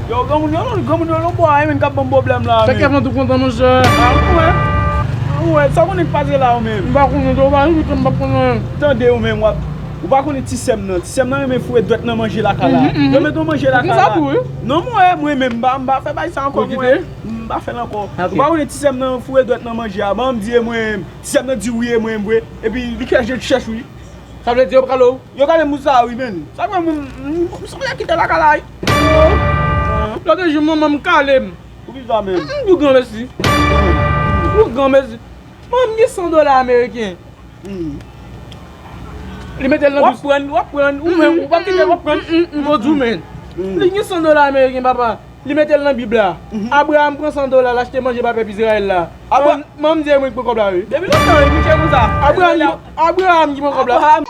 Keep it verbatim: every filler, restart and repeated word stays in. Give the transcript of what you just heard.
Yo, granmoun yo, granmoun yo, lòt bò a, menm k ap ban m pwoblèm la, menm. Fè kè fanm tou kontan, monchè. Ah, ou wè? Ou wè, sa w konnen k pase la, ou menm? M pa konnen, tou pa yon tan m p ap konnen. Tande, ou menm, w ap, ou pa konnen ti sè m nan. Ti sè m nan renmen foure dwèt nan manje lakay la. Mhm, mhm. Yo mete yon manje lakay la. Ou konn sa tou, wi. Non, mwen, mwen menm, m pa, m pa fè bagay sa ankò, mwen. M pa fè l ankò. Ok. Ou pa konnen ti sè m nan foure dwèt nan manje a. Ban m di e mwen, ti sè m nan di wi e mwen vre. Epi li kè je chèch wi. Sa vle di yo kale w? Yo kale m pou sa wi, menn. Sa fè mwen, m, m, m sanble kite lakay la wi. Lòt jou, manman m kale m. Poukisa, menn? Mm, mm, pou granmesi. Pou granmesi. Manman m gen san dola ameriken. Mm. Li mete l nan bous. W ap pran, w ap pran, ou menm, ou p ap kite, w ap pran. Mm, mm, mm, mm, mm. Li gen san dola ameriken, papa. Li mete l nan Bib la. Mhm. Abraram pran san dola, l achte manje pa pèp Izrayèl la. Abra- Manman m di e mwen ki pran kòb la, wi. Depi lontan, wi, misye konsa. Abraram ki, Abraram ki pran kòb la. Abraram.